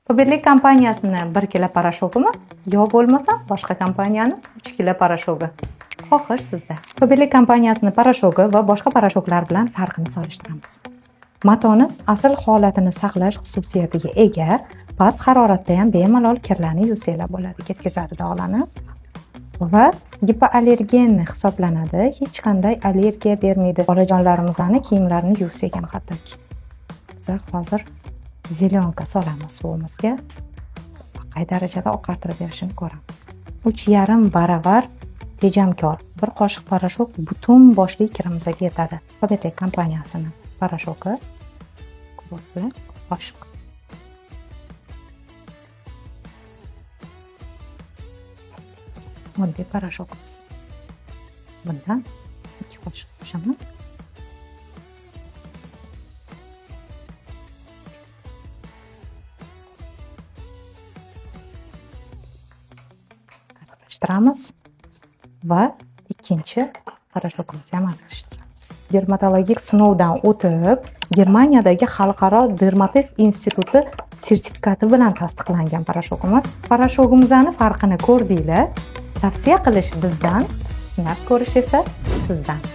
Faberlic kompaniyasini 1 kilo poroshogimi yo bo'lmasa boshqa kompaniyani 3 kilo poroshogi? Xohish sizda. Faberlic kompaniyasini poroshogi va boshqa poroshoklar bilan farqini solishtiramiz. Matoni asl holatini saqlash xususiyatiga ega, past haroratda ham bemalol kirlarni yuvsanglar bo'ladi, ketkazadi dog'larni va gipoallergen hisoblanadi, hech qanday allergiya bermaydi. Bolajonlarimizni kiyimlarini yuvsak ham hattoki. Biz hozir зелёнка solamiz suvimizga. Qay darajada oqartirib berishini ko'ramiz. 3,5 baravar tejamkor. Bir qoshiq poroshok butun boshli kirimizga yetadi. Faberlic kompaniyasini poroshoki ko'rasizlar, qoshiq. Oddiy poroshokimiz. Bundan 2 qoshiq qo'shaman. Aralashtiramiz va ikkinchi poroshokimizni ham aralashtiramiz. Dermatologik sinovdan o'tib, Germaniyadagi Xalqaro dermatest instituti sertifikati bilan tasdiqlangan poroshokimiz. Poroshogimizni farqini ko'rdinglar. Tavsiya qilish bizdan, sinab ko'rish esa sizdan.